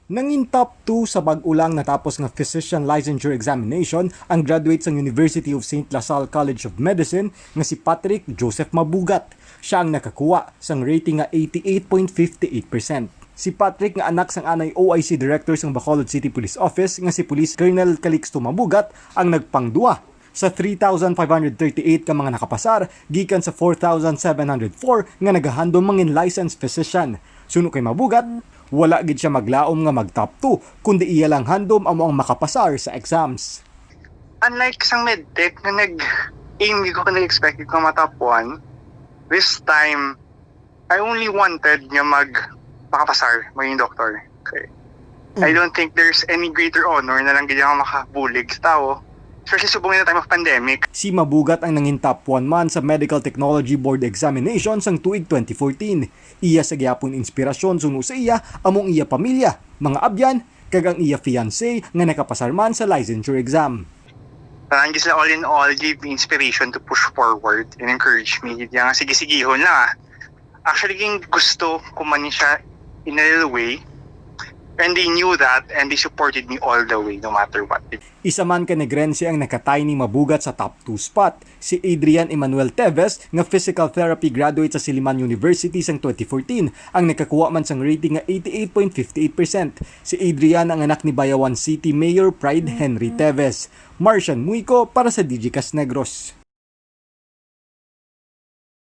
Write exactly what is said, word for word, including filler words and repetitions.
Nangin top two sa bag-o lang natapos nga physician licensure examination ang graduate sang University of Saint La Salle College of Medicine nga si Patrick Joseph Mabugat. Siya ang nakakuha sang rating nga eighty-eight point fifty-eight percent. Si Patrick nga anak sang anay O I C Director sang Bacolod City Police Office nga si Police Colonel Calixto Mabugat ang nagpangduwa sa three thousand five hundred thirty-eight ka mga nakapasar gikan sa four thousand seven hundred four nga nagahandom mangin licensed physician. Suno kay Mabugat, wala gid siya maglaom nga mag top two, kundi iya lang handom amo ang makapasar sa exams. Unlike sang medtech nga nag-aim ko, nag-expect ko ma-top one, this time, I only wanted nga mag makapasar, maging doktor. Okay. I don't think there's any greater honor na lang gid nga makabulig sa tao, especially subong in the time of pandemic. Si Mabugat ang nangin top one man sa Medical Technology Board Examination sang tuig twenty fourteen. Iya sa gihapon inspirasyon suno sa iya amo ang iya pamilya, mga abyan, kag ang iya fiancé nga nakapasar man sa licensure exam. Parang gid sila all in all gave me inspiration to push forward and encourage me. Gid nga, sige, sigihon lang ah. Actually, ging gusto ko man siya in a little way. And they knew that and they supported me all the way, no matter what. Isa man ka Negrense ang nakatay ni Mabugat sa top two spot, si Adrian Emmanuel Teves nga physical therapy graduate sa Siliman University sang twenty fourteen, ang nakakuha man sang rating nga eighty-eight point fifty-eight percent. Si Adrian ang anak ni Bayawan City Mayor Pride Henry Teves. Marcian Muico para sa Digicast Negros.